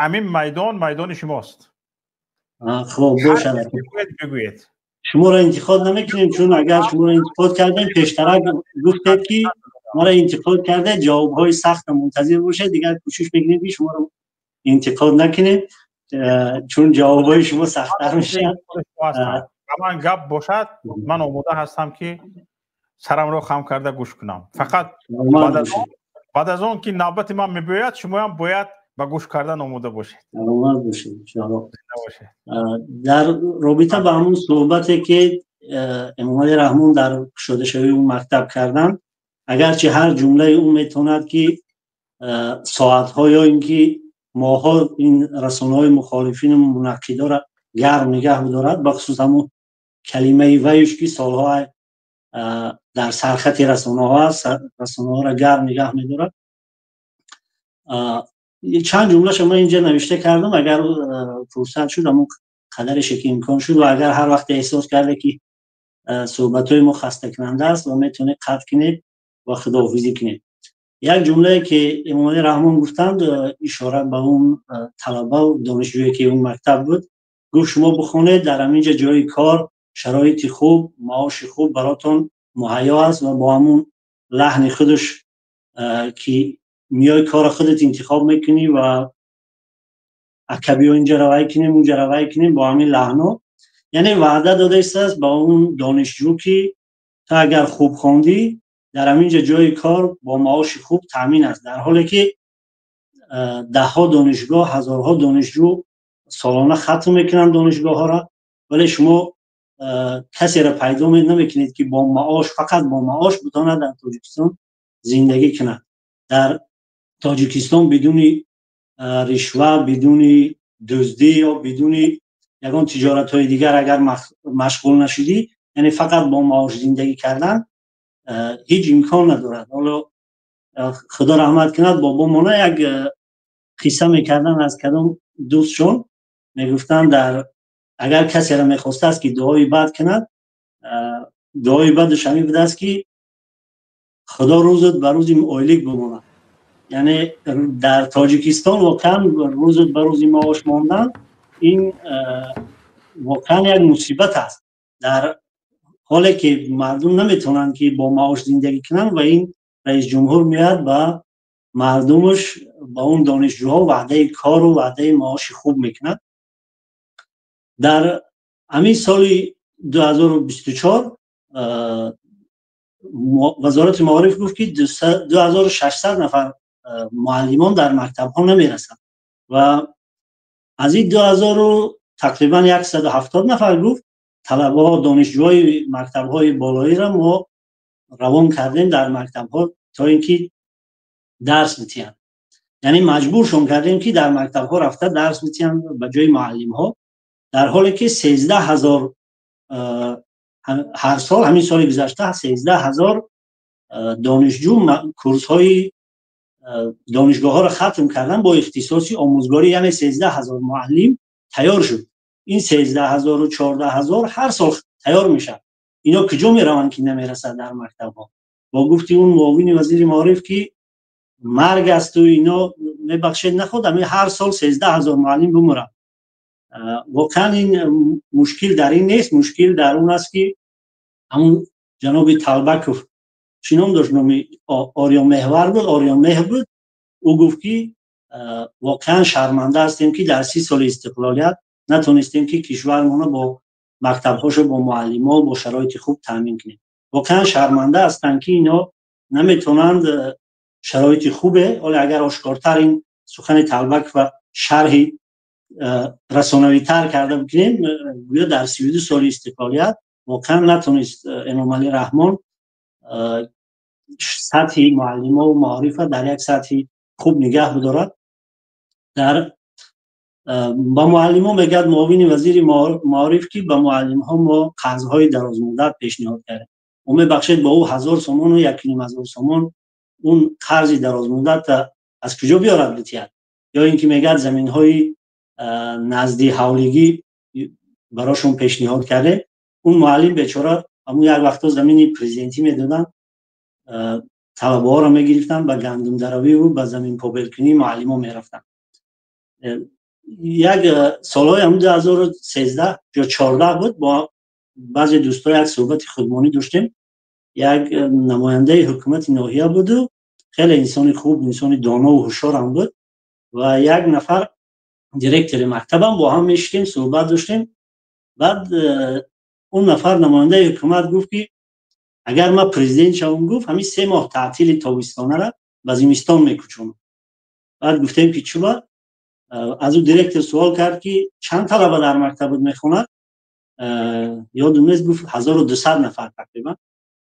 Ҳамин майдон майдони шумост. Хуб бошад, бигӯед. Шуморо интиқод намекунем, чун агар шуморо интиқод кардем, пештарак гуфтед, ки маро интиқод карда, ҷавобҳои сахт мунтазир бошед. Дигар кӯшиш мекунем, ки шуморо интиқод накунем, чун ҷавобҳои шумо сахттар мешавад. Ба ман гап бошад, ман омода ҳастам, ки сарамро хам карда гӯш кунам. Фақат баъд аз он ки навбати ман мебиёяд, шумоям бояд ба гӯш кардан омода бошед. Саломат бошед, иншоалло. Дар робита ба ҳамун суҳбате, ки Эмомалӣ Раҳмон дар кушодашавии он мактаб карданд, агарчи ҳар ҷумлаи ӯ метавонад, ки соатҳо ё ин ки моҳҳо ин расонаҳои мухолифину мунаққидора гарм нигаҳ бидорад, бахусус ҳамун калимаи ваюш, ки солҳо дар сархати расонаҳо аст, расонаҳоро гарм нигаҳ медорад. Чанд ҷумлаша ман инҷа навишта кардам, агар фурсат шуд, ҳамун қадареше ки имкон шуд, ва агар ҳар вақте эҳсос карде, ки суҳбатҳои мо хастакунанда аст, ва метавонед қатъ кунед ва худоҳофизӣ кунед. Як ҷумлае, ки Эмомалӣ Раҳмон гуфтанд, ишора ба он талабаву донишҷӯе, ки он мактаб буд, гуфт: «Шумо бихонед, дар ҳаминҷа ҷои кор, шароити хуб, маоши хуб баротон муҳайё аст». Ва бо ҳамун лаҳни худаш, ки миёи, кори худат интихоб мекунӣ ва ака, биё, инҷа равай кунем, унҷа равай кунем, бо ҳамин лаҳно, яъне ваъда дода истааст ба он донишҷӯ, ки ту агар хуб хондӣ, дар ҳаминҷа ҷои кор бо маоши хуб таъмин аст. Дар ҳоле ки даҳҳо донишгоҳ, ҳазорҳо донишҷӯ солона хатм мекунанд донишгоҳҳоро, вале шумо касеро пайдо намекунед, ки бо маош, фақат бо маош битавонад дар Тоҷикистон зиндагӣ кунад. Дар Тоҷикистон бидуни ришва, бидуни дуздӣ ё бидуни ягон тиҷоратҳои дигар агар машғул нашудӣ, яъне фақат бо маош зиндагӣ кардан ҳеҷ имкон надорад. Ҳоло, Худо раҳмат кунад, бобомона як қисса мекарданд аз кадом дӯстшон. Мегуфтанд, дар агар касеро мехостааст, ки дуои бад кунад, дуои бадаш ҳамин будааст, ки Худо рӯзат ба рӯзи ойлик бимонад. Яъне дар Тоҷикистон воқеан рӯзат ба рӯзи маош мондан ин воқеан як мусибат аст, дар ҳоле ки мардум наметавонанд, ки бо маош зиндагӣ кунанд, ва ин раисҷумҳур меояд, ба мардумаш, ба он донишҷӯҳо ваъдаи кору ваъдаи маоши хуб мекунад. Дар ҳамин соли 2024 Вазорати маориф гуфт, ки 2600 нафар муаллимон дар мактабҳо намерасанд, ва аз ин 2000 тақрибан 170 нафар, гуфт, талабаҳо, донишҷӯҳои мактабҳои болоиро мо равон кардем дар мактабҳо, то ин ки дарс битиҳанд. Яъне маҷбуршон кардем, ки дар мактабҳо рафта дарс битиҳанд ба ҷои муаллимҳо. Дар ҳоле ки 13 000 ҳар сол, ҳамин соли гузашта 13 000 донишҷӯ курсҳои донишгоҳҳоро хатм кардан бо ихтисоси омӯзгорӣ, яъне 13 000 муаллим тайёр шуд. Ин 13 000-у 14 000 ҳар сол тайёр мешавад. Ино куҷо мераванд, ки намерасад дар мактабҳо? Бо гуфти он муовини вазири маориф, ки марг асту ино, мебахшед, наход ҳамин ҳар сол 13 000 муаллим бимурад. Воқеан ин мушкил дар ин нест, мушкил дар он аст, ки ҳамун ҷаноби Талбаков, чӣ ном дошт, номи Ориёмеҳвар буд, Ориёмеҳр буд, ӯ гуфт, ки воқеан шарманда ҳастем, ки дар 30 соли истиқлолият натонистем, ки кишвармонро бо мактабҳошо, бо муаллимо, бо шароити хуб таъмин кунем. Воқеан шарманда ҳастанд, ки ино наметавонанд шароити хубе. Ҳоле агар ошкортар ин сухани Талбакова шарҳи расонавитар карда бикунем, гӯё дар 32 соли истиқлолият воқеан натонист Эмомалӣ Раҳмон сатҳи муаллимову маорифа дар як сатҳи хуб нигаҳ бидорад. Дар ба муаллимо мегӯяд муовини вазири маориф, ки ба муаллимҳо мо қарзҳои дарозмуддат пешниҳод кардем. Ӯ, мебахшед, бо ӯ 1000 сомону 1500 сомон он қарзи дарозмуддат аз куҷо биёрад, битиҳад? Ё ин ки мегӯяд, заминҳои назди ҳавлигӣ барошон пешниҳод кардем. Он муаллим бечора ҳамун як вақто замини президентӣ медоданд, талабаҳоро мегирифтанд, ба гандумдаравиву ба заминпобелкунии муаллимо мерафтанд. Як солҳои ҳамун 2013 ё 14 буд, бо баъзе дӯстҳо як суҳбати худмонӣ доштем. Як намояндаи ҳукумати ноҳия буду, хеле инсони хуб, инсони донову ҳушёрам буд, ва як нафар директори мактабам бо ҳам мешитем, суҳбат доштем. Баъд он нафар намояндаи ҳукумат гуфт, ки агар ман президент шавам, гуфт, ҳамин 3 моҳ таътили тобистонара ба зимистон мекӯчонам. Баъд гуфтем, ки чуба? Аз ӯ директор суол кард, ки чанд талаба дар мактабот мехонад? Ёдум нест, гуфт, 1200 нафар тақрибан.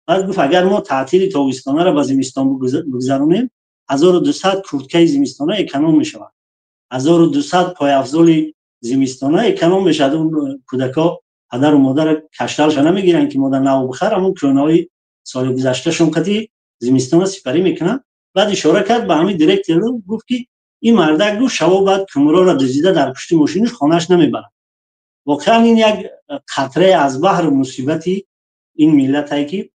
Баъд гуфт, агар мо таътили тобистонара ба зимистон бигзаронем, 1200 курткаи зимистона эконом мешавад, 1200 пойафзоли зимистона эконом мешавад. Он кӯдакҳо падару модара кашталша намегиранд, ки модар нав бихар, ҳамун кӯнаҳои соли гузашташон қати зимистона сипарӣ мекунанд. Баъд ишора кард ба ҳамин директору, гуфт, ки ин мардак, гуфт, шабо баъд кумрора дуздида дар пушти мошинаш хонааш намебарад. Воқеан, ин як қатрае аз баҳру мусибати ин миллатае, ки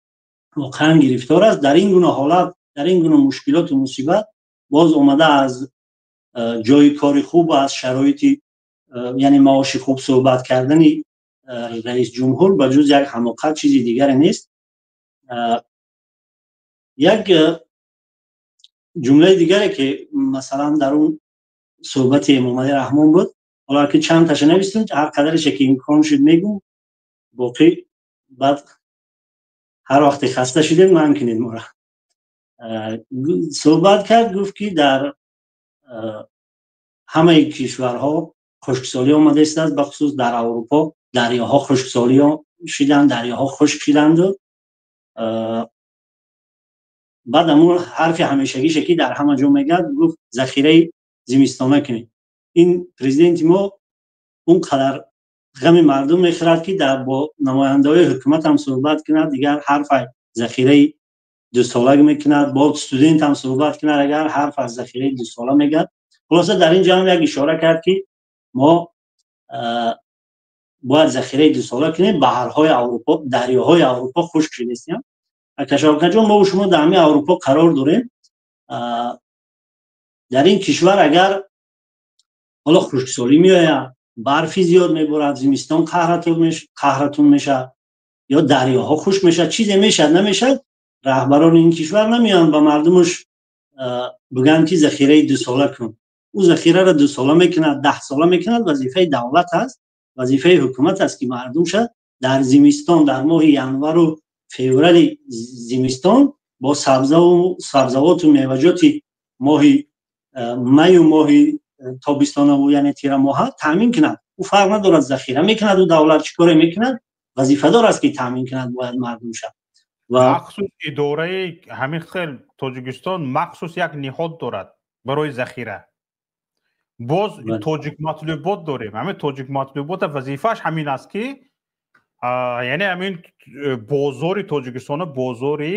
воқеан гирифтор аст дар ин гуна ҳолат, дар ин гуна мушкилоту мусибат. Боз омада аз ҷои кори хуб, аз шароити, яъне маоши хуб суҳбат кардани раисҷумҳур ба ҷуз як ҳамоқат чизи дигаре нест. Як ҷумлаи дигаре, ки масалан дар он суҳбати Эмомалӣ Раҳмон буд, ҳоло ки чанд таша навистум, ҳар қадарише ки имкон шуд мегум, боқӣ баъд ҳар вақте хаста шудем, манъ кунед мора. Суҳбат кард, гуфт, ки дар ҳамаи кишварҳо хушксолӣ омада истааст, бахусус дар Аврупо дарёҳо хушксолӣ шиданд, дарёҳо хушк шиданду. Баъд ҳамун ҳарфи ҳамешагише, ки дар ҳама ҷо мегӯяд, гуфт, захираи зимистона кунед. Ин президенти мо он қадар ғами мардум мехӯрад, ки дар бо намояндаҳои ҳукумат ҳам суҳбат кунад, дигар ҳарф захираи дусола мекунад, бо студент ҳам суҳбат кунад, агар ҳарф аз захираи дусола мегӯяд. Хулоса, дар ин ҷо ҳам як ишора кард, ки мо бояд захираи дусола кунем, баҳрҳои Аврупо, дарёҳои Аврупо хушк шудастиям. Ака Шавкатҷон, мо шумо дар ҳамин Аврупо қарор дорем. Дар ин кишвар агар ҳоло хушксолӣ меояд, барфи зиёд меборад, зимистон қаҳратун мешавад ё дарёҳо хушк мешавад, чизе мешавад, намешавад, раҳбарони ин кишвар намеоянд ба мардумаш бигӯянд, ки захираи дусола кун. Ӯ захираро дусола мекунад, 10 сола мекунад. Вазифаи давлат аст, вазифаи ҳукумат аст, ки мардумша дар зимистон, дар моҳи январу феврали зимистон бо сабзавоту меваҷоти моҳи маю моҳи тобистонаву, яъне тирамоҳа, таъмин кунад. Ӯ фарқ надорад, захира мекунад, ӯ давлат чӣ коре мекунад, вазифадор аст, ки таъмин кунад бояд мардумша. Ва махсус идораи ҳамин хел Тоҷикистон махсус як ниҳод дорад барои захира. Боз Тоҷикматлубот дорем. Ҳамин Тоҷикматлубота вазифааш ҳамин аст, ки яъне ҳамин бозори Тоҷикистона, бозори,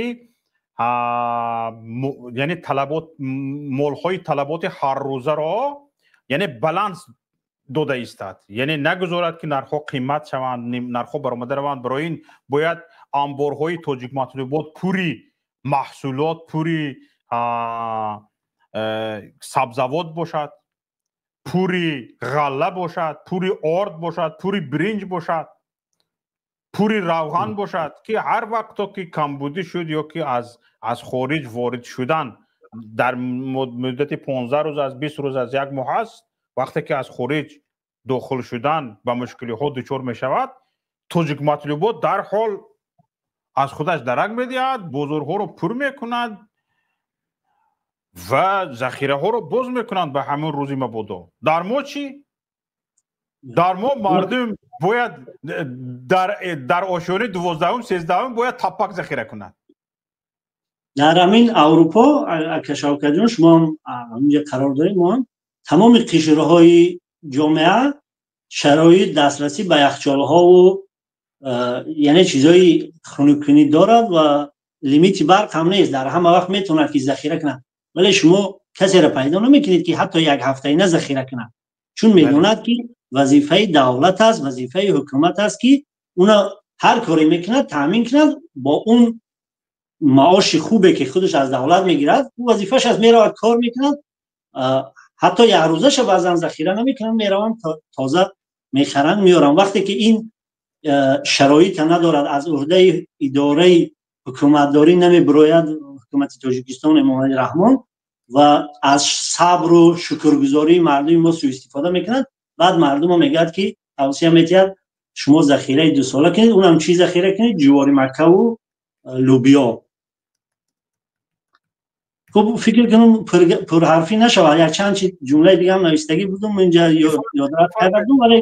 яъне талабот, молҳои талаботи ҳаррӯзаро, яъне баланс дода истад, яъне нагузорад, ки нархҳо қимат шаванд, нархҳо баромада раванд. Барои ин бояд амборҳои Тоҷикматлубот пури маҳсулот, пури сабзавот бошад, пури ғалла бошад, пури орд бошад, пури биринҷ бошад, пури равған бошад, ки ҳар вақто ки камбудӣ шуд ё ки аз хориҷ ворид шудан дар муддати 15 рӯз аз 20 рӯз аз як моҳ аст, вақте ки аз хориҷ дохил шудан ба мушкилиҳо дучор мешавад, Тоҷикматлубот дарҳол аз худаш дарак медиҳад, бозорҳоро пур мекунад ва захираҳоро боз мекунанд ба ҳамон рӯзи мабодо. Дар мо чӣ? Дар мо мардум бояд дар ошёнаи 12-ум, 13-ум бояд таппак захира кунад. Дар ҳамин Аврупо, ака Шавкатҷон, шумо ҳаминҷа қарор дорем, мо тамоми қишрҳои ҷомеа шароит дастрасӣ ба яхчолҳову, яъне чизҳои хунуккунӣ дорад ва лимити барқ ҳам нест, дар ҳама вақт метавонад, ки захира кунад. Вале шумо касеро пайдо намекунед, ки ҳатто як ҳафтаина захира кунад, чун медонад, ки вазифаи давлат аст, вазифаи ҳукумат аст, ки уна ҳар коре мекунад, таъмин кунад бо он маоши хубе, ки худаш аз давлат мегирад. Ӯ вазифааш аст, меравад, кор мекунад. Ҳатто якрӯзаша баъзан захира намекунанд, мераванд, тоза мехаранд, меоранд. Вақте ки ин шароита надорад, аз уҳдаи идораи ҳукуматдорӣ намебирояд ҳукумати Тоҷикистон, Эмомалӣ Раҳмон, ва аз сабру шукргузории мардуми мо суистифода мекунад. Баъд мардумо мегӯяд, ки тавсия метиҳад, шумо захираи дусола кунед. Унам чӣ захира кунед? Ҷувори маккаву лубиё. Хуб, фикр кунам, пурҳарфӣ нашавад. Якчанд чи ҷумлаи дигаам навистагӣ будум, инҷа ёдрас карда будум, вале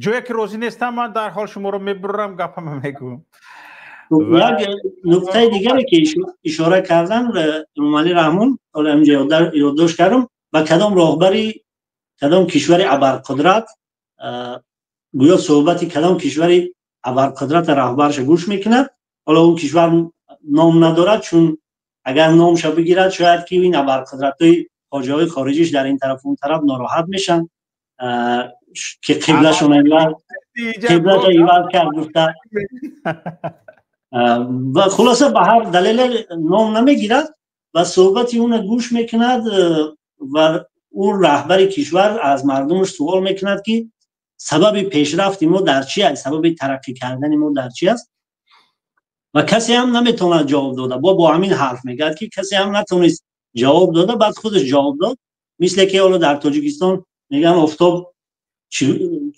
ҷое ки розӣ нестам, ман дар ҳол шуморо мебурам, гапама мегӯм. Як нуктаи дигаре, ки ишора кардан Эмомалӣ Раҳмон, ҳоло инҷа ёддошт кардам, ба кадом роҳбари кадом кишвари абарқудрат, гӯё суҳбати кадом кишвари абарқудрата раҳбарша гӯш мекунад. Ҳоло он кишвар ном надорад, чун агар номша бигирад, шояд ки ин абарқудратҳои хоҷаҳои хориҷиш дар ин тараф, он тараф нороҳат мешанд, ки қиблашон қиблаша иваз кард гуфта. Ва хулоса, ба ҳар далеле ном намегирад ва суҳбати уна гӯш мекунад, ва ӯ раҳбари кишвар аз мардумаш суол мекунад, ки сабаби пешрафти мо дар чи аст, сабаби тараққӣ кардани мо дар чи аст, ва касе ҳам наметавонад ҷавоб дода. Бо ҳамин ҳарф мегӯяд, ки касе ҳам натавонист ҷавоб дода. Баъд худаш ҷавоб дод, мисле ки ҳоло дар Тоҷикистон мегӯянд, офтоб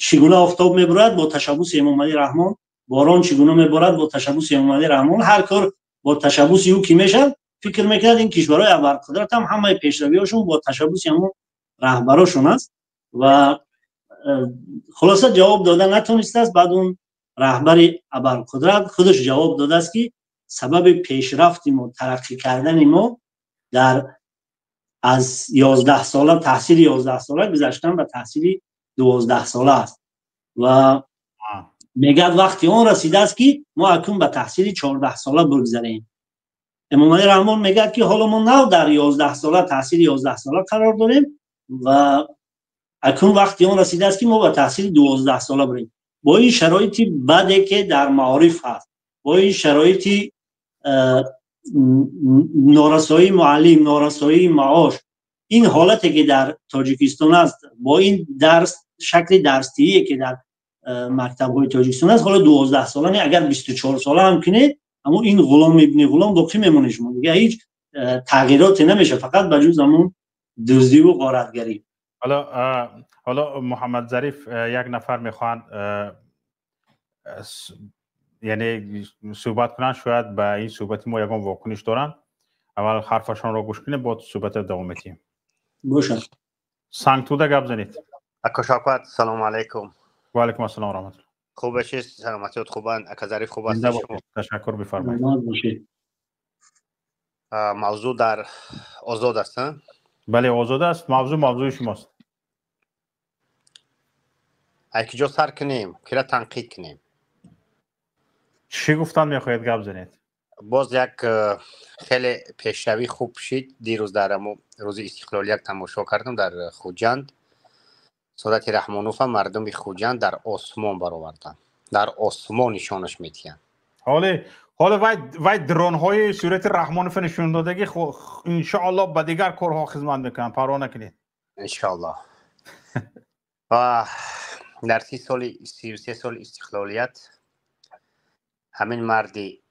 чӣ гуна офтоб мебурад? Бо ташаббуси Эмомалӣ Раҳмон. Борон чӣ гуна меборад? Бо ташаббуси Эмомалӣ Раҳмон. Ҳар кор бо ташаббуси ӯ ки мешавад, фикр мекунад, ин кишварҳои абарқудрат ҳам ҳамаи пешравиҳошон бо ташаббуси ҳамон раҳбарошон аст. Ва хулоса, ҷавоб дода натонистааст. Баъд он раҳбари абарқудрат худаш ҷавоб додааст, ки сабаби пешрафти мо, тараққӣ кардани мо дар аз 11 сола, таҳсили 11 сола гузаштан ба таҳсили 12 сола аст. Ва мегӯяд, вақти он расидааст, ки мо акнун ба таҳсили 14 сола бигзарем. Эмомалӣ Раҳмон мегӯяд, ки ҳоло мо нав дар 11 сола, таҳсили 11 сола қарор дорем ва акнун вақти он расидааст, ки мо ба таҳсили 12 сола бирем. Бо ин шароити баде, ки дар маориф ҳаст, бо ин шароити норасоии муаллим, норасоии маош, ин ҳолате, ки дар Тоҷикистон аст, бо ин дарс, шакли дарсдиҳие, ки дар мактабҳои Тоҷикистон аст, ҳоло 12 сола не, агар 24 сола ҳам кунед, аммо ин ғулом ибни ғулом боқӣ мемонед шумо, дига ҳеҷ тағйироте намешавад, фақат ба ҷуз ҳамон дуздиву ғоратгарӣ. Ҳоло Муҳаммад Зариф, як нафар мехоҳанд, яъне суҳбат кунанд, шояд ба ин суҳбати мо ягон вокуниш доранд. Аввал ҳарфашонро гӯш кунем, боз суҳбата давом медиҳем. Бошад. Сангтуда, гап занед. Ака Шавкат, салому алайкум. Ва алайкум ассалом, раҳматулло. Хуб бошед, саломатиёт хубанд? Ака Зариф, хуб аст? Ташаккур, бифармоед. Мавзӯъ дар озод аст? Бале, озод аст. Мавзӯъ мавзӯи шумост. Ай куҷо сар кунем, кира танқид кунем? Чӣ гуфтан мехоҳед, гап занед. Боз як хеле пешравӣ хуб шид. Дирӯз дар амо рӯзи истиқлолият тамошо кардам, дар Хуҷанд сурати Раҳмонова мардуми Хуҷанд дар осмон бароварданд, дар осмон нишонаш метиҳанд. Ҳоле вай дронҳои сурати Раҳмонова нишон додагӣ, иншоалло, ба дигар корҳо хизмат мекунанд, парво накунед. Иншоалло. Ва дар 30 соли, 33 соли истиқлолият ҳамин марди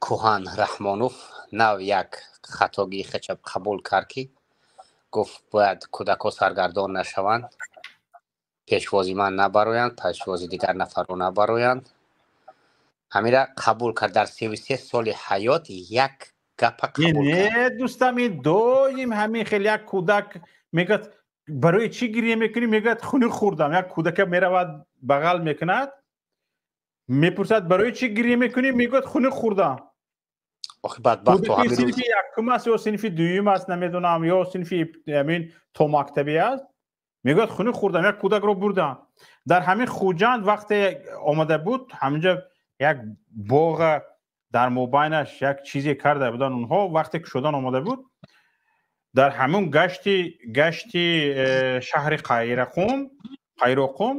кӯҳан Раҳмонов нав як хатогии хеча қабул кард, ки гуфт, бояд кӯдакҳо саргардон нашаванд, пешвози ман набароянд, пешвози дигар нафарро набароянд. Ҳамира қабул кард. Дар 33 соли ҳаёт як гапа қабул. Не, дӯстам, ин доим ҳамин хел. Як кӯдак мегӯяд, барои чӣ гиря мекунӣ? Мегӯяд, хуни хӯрдам. Як кӯдака меравад, бағал мекунад, мепурсад, барои чӣ гиря мекунӣ? Мегӯяд, хуни хӯрдам. Охи, бадбахт. Синфи якум аст ё синфи дуюм аст, намедонам, ё синфи амин томактабӣ аст. Мегӯяд, хуни хӯрдам, як кӯдакро бурдам. Дар ҳамин Хуҷанд вақте омада буд, ҳаминҷа як боға дар мобайнаш як чизе карда буданд онҳо. Вақте ки шудан омада буд, дар ҳамун гашти шаҳри Қайроқум,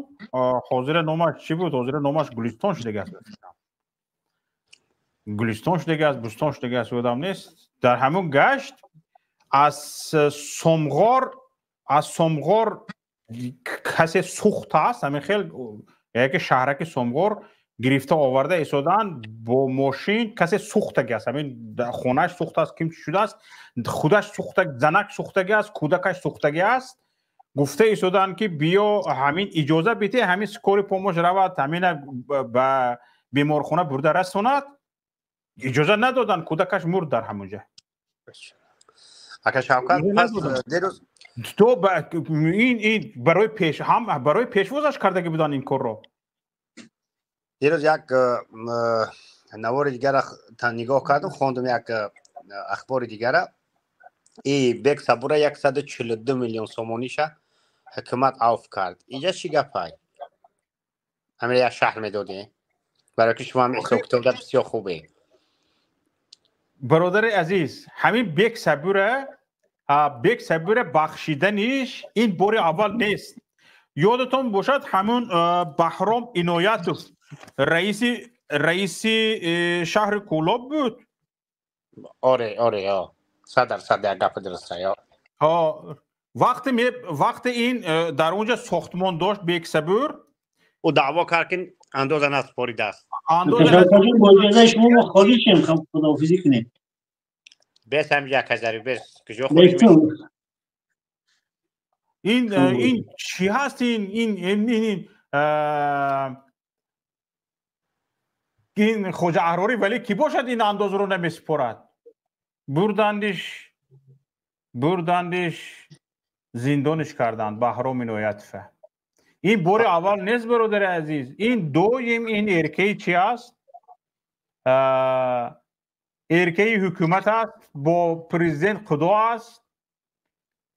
ҳозира номаш чӣ буд, ҳозира номаш Гулистон шудагааст, Гулистон шудагааст, Бӯстон шудагааст, ёдам нест. Дар ҳамун гашт аз Сомғор Аз Сомғор касе сӯхта аст, ҳамин хел яке шаҳраки Сомғор гирифта оварда истодаанд бо мошин. Касе сӯхтаги аст, ҳамин хонааш сӯхтааст, ким шудааст, худаш сӯхта, занак сӯхтагӣ аст, кӯдакаш сӯхтагӣ аст. Гуфта истодаанд, ки биё, ҳамин иҷоза бите, ҳамин скорый помощь равад, ҳамина ба беморхона бурда расонад. Иҷоза надоданд, кӯдакаш мурд дар ҳамонҷа. Ака Шавкат, пас дирӯз То ин барои пеш ҳам барои пешвозаш кардагӣ буданд ин корро. Дирӯз як навори дигара нигоҳ кардам, хондум як ахбори дигара. И Бек Сабура 142 миллион сомониша ҳукумат авф кард. Инҷа чӣ гапай? Ҳамин як шаҳр медодӣ, барои ки шумо ҳам ҳисобкитобда бисёр хубе. Бародари азиз, ҳамин Бек Сабура бахшиданиш ин бори аввал нест. Ёдатон бошад, ҳамун Баҳром Иноятов раиси шаҳри Кӯлоб буд. Оре, 100% як гапи дуруста. Вақте ин дар онҷа сохтмон дошт Бек Сабур. Ӯ даъво кард, ки андоза насупоридааст. Бо иҷозаи шумо мо холишем, худоҳофизӣ кунем. Бес, ҳамҷа, ака бес, куҷо? Ин чӣ ҳаст? Ин Хоҷа Аҳрорӣ вале кӣ бошад, ин андозро намесупорад? Бурдандиш, зиндониш карданд Баҳром Иноятова. Ин бори аввал нест, бародари азиз. Ин доим ин эркаи чи аст? Эркаи ҳукумат аст, бо президент худо аст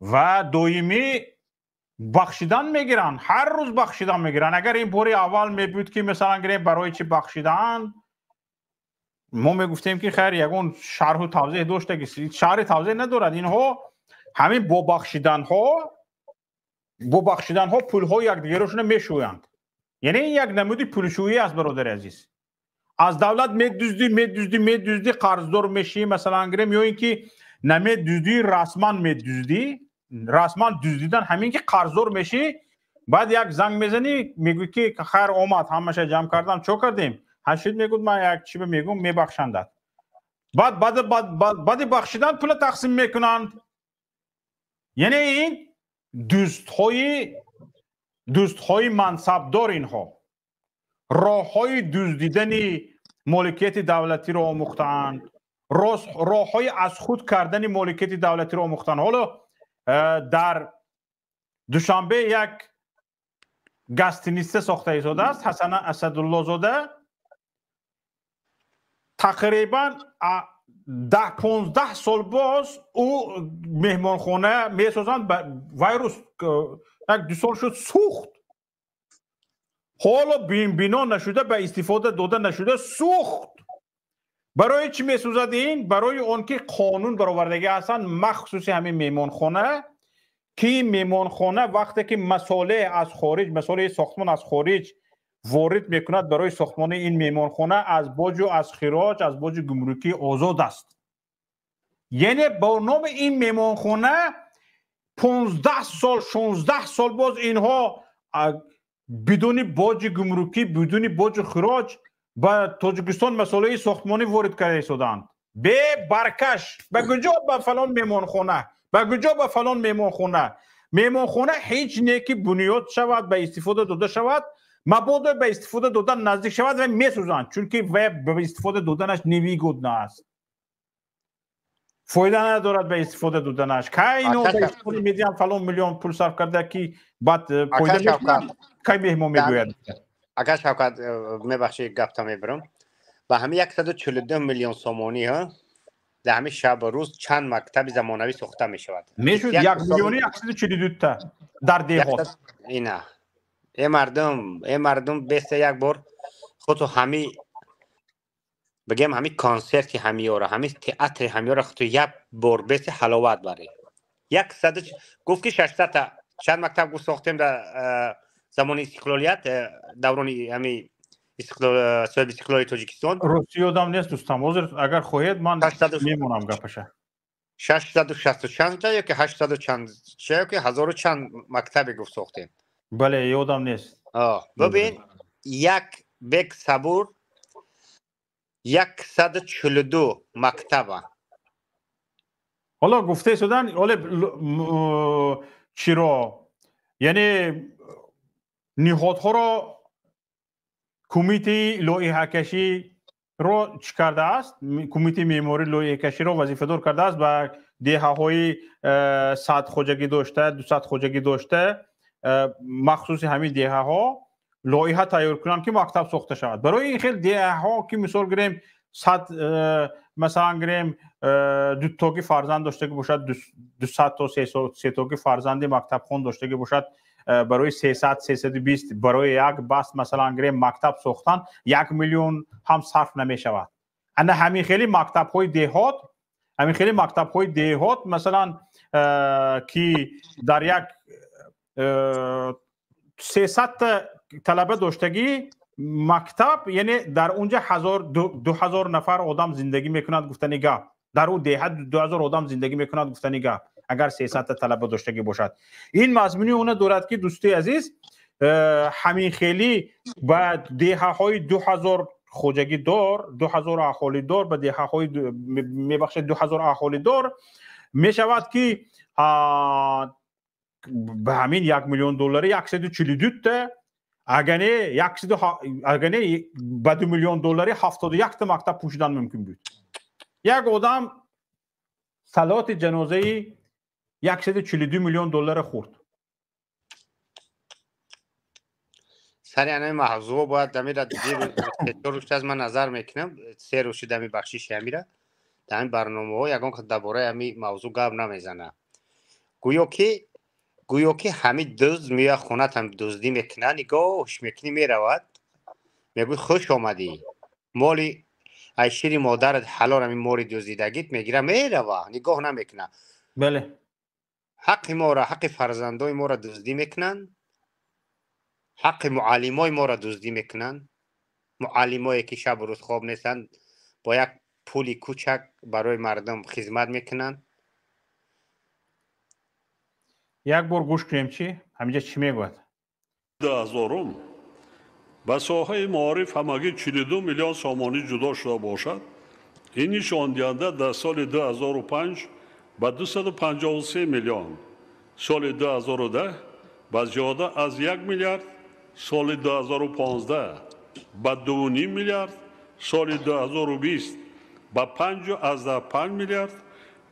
ва доимӣ бахшидан мегиранд, ҳар рӯз бахшидан мегиранд. Агар ин бори аввал мебуд, ки масалан гирем, барои чӣ бахшидаанд, мо мегуфтем, ки хайр, ягон шарҳу тавзеҳ дошта, ки шарҳи тавзеҳ надорад. Инҳо ҳамин бо бахшиданҳо пулҳои якдигарошона мешӯянд. Яъне ин як намуди пулшӯӣ аст, бародари азиз. Аз давлат медуздӣ, медуздӣ, медуздӣ, қарздор мешӣ, масалан гирем, ё ин ки намедуздӣ, расман медуздӣ. Расман дуздидан ҳамин ки қарздор мешӣ, баъд як занг мезанӣ, мегӯӣ, ки хайр, омад, ҳамаша ҷамъ кардам, чо кардем? Ҳашид мегӯд, ман як чиба мегӯм, мебахшандад. Баъд баъди бахшидан пула тақсим мекунанд. Яъне ин дӯстҳои мансабдор, инҳо роҳҳои дуздидани моликияти давлатиро омӯхтаанд, роҳҳои аз худ кардани моликияти давлатиро омӯхтаанд. Ҳоло дар Душанбе як гостиница сохта истодааст Ҳасана Асадуллозода. Тақрибан 10-15 сол боз ӯ меҳмонхона месозанд. Вайрус як ду сол шуд, сӯхт. Ҳоло бино нашуда, ба истифода дода нашуда, сӯхт. Барои чӣ месӯзад ин? Барои он ки қонун баровардагӣ ҳастанд махсуси ҳамин меҳмонхона, ки меҳмонхона вақте ки масолеҳ аз хориҷ, масолеҳи сохтмон аз хориҷ ворид мекунад барои сохтмони ин меҳмонхона, аз боҷу аз хироҷ, аз боҷи гумрукӣ озод аст. Яъне бо номи ин меҳмонхона 15 сол, 16 сол боз инҳо бидуни боҷи гумрукӣ, бидуни боҷу хироҷ ба Тоҷикистон масолеҳи сохтмонӣ ворид карда истодаанд. Бебаркаш ба куҷо? Ба фалон меҳмонхона. Ба куҷо? Ба фалон меҳмонхона. Меҳмонхона ҳеҷ не ки бунёд шавад, ба истифода дода шавад. Мабодо ба истифода додан наздик шавад ва месӯзанд, чунки ба истифода доданаш невыгодно аст, фоида надорад ба истифода доданаш. Кай ино ба истифода медиҳам, фалон миллион пул сарф карда, ки баъд фоида мекунад, кай меҳмон мегӯяд? Ака Шавкат, мебахши, гапта мебарам. Ба ҳамин 142 миллион сомонӣ дар ҳамин шабу рӯз чанд мактаби замонавӣ сохта мешавад? Мешуд 1 миллиони 142-та дар деҳот. Ина, э мардум, э мардум, беста як бор худто ҳами бигем, ҳами консерти ҳамиёра, ҳами театри ҳамиёра худто як бор беста ҳаловат баре. Яксаду гуфт, ки 600-та чанд мактаб гуфт сохтем дар замони истиқлолият, даврони ҳами соҳиби истиқлоли Тоҷикистон. Рости, ёдам нест, дӯстам. Ҳозир, агар хоҳед, ман мемонам гапаша. 660 чанд ё ки 800 чанд ё ки 1000 чанд мактабе гуфт сохтем. Бале, ёдам нест. Бибин, як бек сабур 142 мактаба. Ҳоло гуфта шудан, ҳоло чиро, яъне ниҳодҳоро кумитаи лоиҳакаширо чӣ кардааст? Кумитаи меъмории лоиҳакаширо вазифадор кардааст ба деҳаҳои 100 хоҷагӣ дошта, 200 хоҷагӣ дошта, махсуси ҳамин деҳаҳо лоиҳа тайёр кунанд, ки мактаб сохта шавад. Барои ин хел деҳаҳо, ки мисол гирем 100, масалан гирем, дутоги фарзанд доштагӣ бошад, 200 то сетоги фарзанди мактабхон доштагӣ бошад, барои 300, 320 барои як баст, масалан гирем, мактаб сохтан 1 миллион ҳам сарф намешавад. Ана ҳамин хели мактабҳои деҳот, ҳамин хели мактабҳои деҳот, масалан, ки дар як 300 та талаба доштагӣ мактаб, яъне дар унҷа 1000, 2000 нафар одам зиндагӣ мекунад, гуфтани гап. Дар ӯ деҳа 2000 одам зиндагӣ мекунад, гуфтани гап, агар 300 та талаба доштагӣ бошад. Ин мазмуни она дорад, ки, дӯсти азиз, ҳамин хели ба деҳаҳои 2000 хоҷагидор, 2000 аҳолидор, ба деҳаҳои, мебахшед, 2000 аҳолидор мешавад, ки ба ҳамин 1 миллион доллари 142 та, агар не агар не ба 2 миллион доллари 71 та мактаб пӯшидан мумкин буд. Як одам салоти ҷанозаи 142 миллион доллара хӯрд. Сари ана мавзӯъ бояд дамира рӯз аз ман назар мекунам, се рӯз шуд ами бахшиши амира дар ҳамин барномаҳо ягон дар бораи ҳами мавзӯъ гап намезана. Гӯё ки ҳами дузд меояд хонатам, дуздӣ мекунад, нигоҳш мекунӣ, меравад, мегӯй: «Хуш омадӣ, моли ай шири модарат ҳалол». Ҳами моли дуздидагит мегира, мерава, нигоҳ намекунад. Бале. Ҳаққи моро, ҳаққи фарзандои моро дуздӣ мекунанд, ҳаққи муаллимои моро дуздӣ мекунанд, муаллимое ки шабу рӯз хоб нестанд, бо як пули кучак барои мардум хизмат мекунанд. Як бор гӯш кунем, чӣ ҳаминҷа чӣ мегӯяд. Дуҳазорум ба соҳаи маориф ҳамагӣ 42 миллион сомонӣ ҷудо шуда бошад, ин нишондиҳанда дар соли 2005 ба 253 миллион, соли 2010 ба зиёда аз 1 миллиард, соли 2015 ба 2,5 миллиард, соли 2020 ба 5,5 миллиард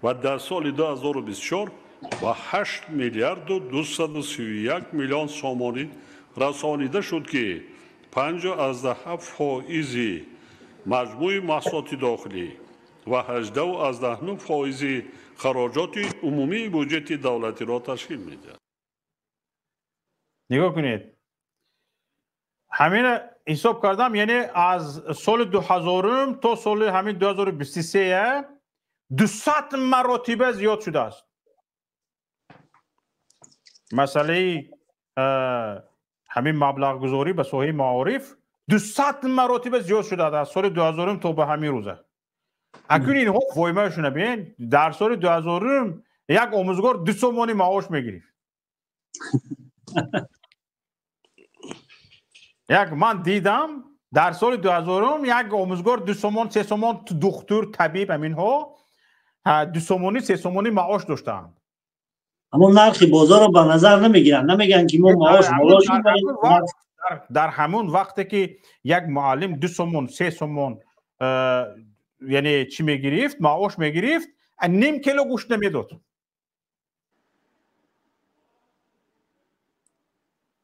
ва дар соли 2024 ба 8 миллиарду 231 миллион сомонӣ расонида шуд, ки 5,7 фоизи маҷмӯи маҳсулоти дохилӣ ва 18,9 фоизи хароҷоти умумии буҷети давлатиро ташкил медиҳад. Нигоҳ кунед, ҳамина ҳисоб кардам, яъне аз соли дуҳазорум то соли ҳамин 2023 200 маротиба зиёд шудааст. Масъалаи ҳамин маблағгузорӣ ба соҳаи маориф 200 маротиба зиёд шудааст аз соли дуҳазорум то ба ҳамин рӯза. Акун инҳо воймаашона бибин, дар соли дуҳазорум як омӯзгор 2 сомонӣ маош мегирифт. Як ман дидам, дар соли дуҳазорум як омӯзгор 2 сомон, 3 сомон, духтур, табиб, ҳаминҳо 2 сомонӣ, 3 сомонӣ маош доштаанд. Аммо нархи бозорро ба назар намегиранд, намегӯянд, ки мо маош боло шуд. Дар ҳамон вақте ки як муаллим 2 сомон, 3 сомон, яъне чӣ мегирифт, маош мегирифт, ним кило гӯшт намедод.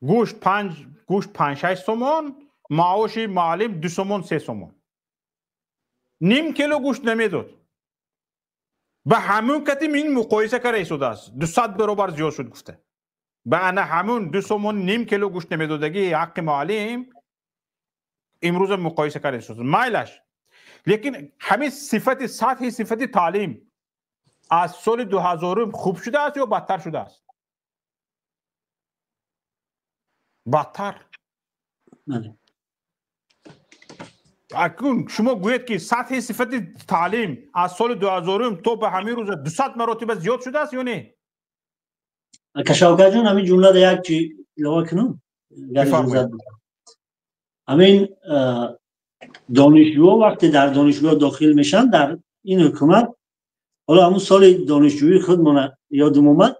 Гӯшт панҷ, гӯшт 5-6 сомон, маоши муаллим 2 сомон, 3 сомон, ним кило гӯшт намедод. Ба ҳамун кати ин муқоиса карда истодааст, 200 баробар зиёд шуд гуфта. Ба ана ҳамун 2 сомон ним кило гӯшт намедодагӣ ҳаққи муаллим имрӯза муқоиса карда истодааст. Майлаш, лекин ҳамин сифати, сатҳи сифати таълим аз соли дуҳазорум хуб шудааст ё бадтар шудааст? Бадтар. Акнун шумо гӯед, ки сатҳи сифати таълим аз соли 2000 то ба ҳамин рӯза 200 маротиба зиёд шудааст ё не? Ака Шавкатҷон, ҳамин ҷумлада як чи илова кунам. Ҳамин донишҷӯҳо вақте дар донишгоҳ дохил мешаванд дар ин ҳукумат, ҳоло ҳамун соли донишҷӯии худмона ёдум омад,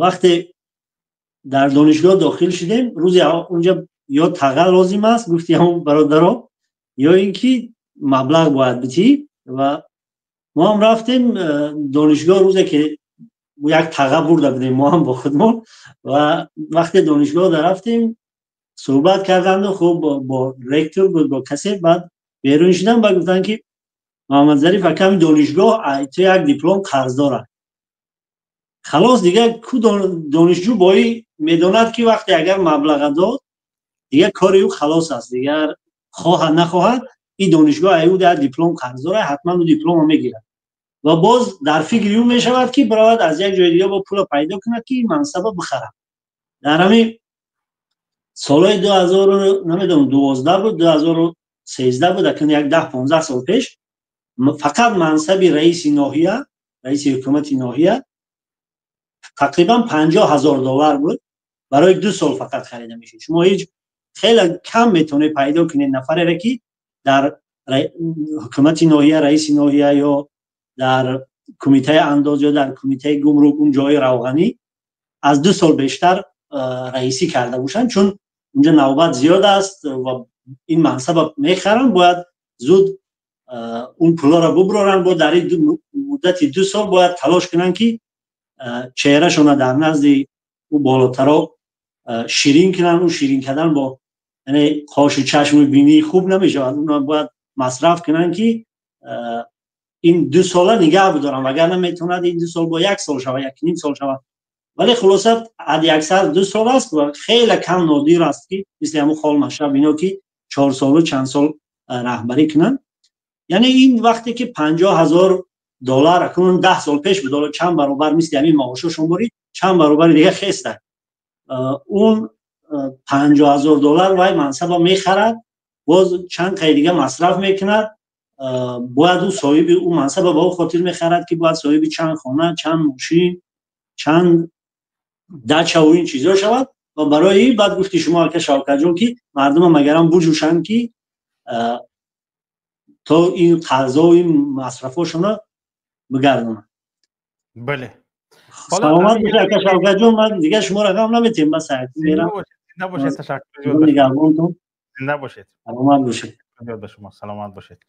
вақте дар донишгоҳ дохил шудем, рӯзи унҷа ё таға лозим аст, гуфти ҳамун бародаро, ё ин ки маблағ бояд битӣ. Ва мо ҳам рафтем донишгоҳ, рӯзе ки як таға бурда будем мо ҳам бо худмон. Ва вақте донишгоҳ дарафтем, суҳбат карданду хуб бо ректор буд, бо касе, баъд берун шудам ба гуфтанд, ки Муҳаммадзариф аками донишгоҳ ту як диплом қарздор аст, халос. Дигар ку донишҷӯ бои медонад, ки вақте агар маблаға дод, дигар кори ӯ халос аст, дигар хоҳад нахоҳад ин донишгоҳ аю як диплом қарздор аст, ҳатман ӯ дипломро мегирад. Ва боз дар фикри ӯ мешавад, ки биравад аз як ҷои дига бо пула пайдо кунад, ки ин мансаба бихарад. Дар ҳамин солҳои 2000, намедонам, 12 буд, 2013 буд, акн як 10-15 сол пеш, фақат мансаби раиси ноҳия, раиси ҳукумати ноҳия тақрибан 50 000 доллар буд, барои 2 сол фақат харида мешуд. Шумо ҳеҷ хеле кам метавонед пайдо кунед нафарере, ки дар ҳукумати ноҳия, раиси ноҳия ё дар кумитаи андоз ё дар кумитаи гумрук, он ҷои равғанӣ аз 2 сол бештар раисӣ карда бошанд, чун унҷа навбат зиёд аст ва ин мансаба мехаранд, бояд зуд он пулоро буброранд. Бо дар ин муддати 2 сол бояд талош кунанд, ки чеҳрашона дар назди ӯ болотаро ширин кунанд. Ӯ ширин кардан бо яъне қошу чашму бинии хуб намешавад, уна бояд масраф кунанд, ки ин 2 сола нигаҳ бидоранд, вагарна метавонад ин 2 сол бо як сол шавад, 1,5 сол шавад. Вале хулоса, ҳадди аксар 2 сол аст ва хеле кам, нодир аст, ки мисли ҳамун Хол Машраб ино, ки 4 солу чанд сол раҳбарӣ кунанд. Яъне ин вақте ки 50 000 доллар акнун 10 сол пеш буд, ҳоло чанд баробар, мисли ҳамин маошошон борӣ чанд баробари дига хеста, он 50 000 доллар вай мансаба мехарад, боз чанд қай дига масраф мекунад. Бояд ӯ соҳиби ӯ мансаба ба ӯ хотир мехарад, ки бояд соҳиби чанд хона, чанд мошин, чанд дачаву ин чизо шавад. Ва барои баъд гуфти шумо, ака Шавкатҷон, ки мардума магарам буҷӯшанд, ки то ин қарзову ин масрафошона бигардонанд. Бале. Саломат бошед, ака Шавкатҷон, ман дигар шуморо ғам наметем, бас. Мерам. Зинда бошед, ташаккур. Нигаҳбонтон. Зинда бошед. Саломат бошед. Ба шумо, саломат бошед.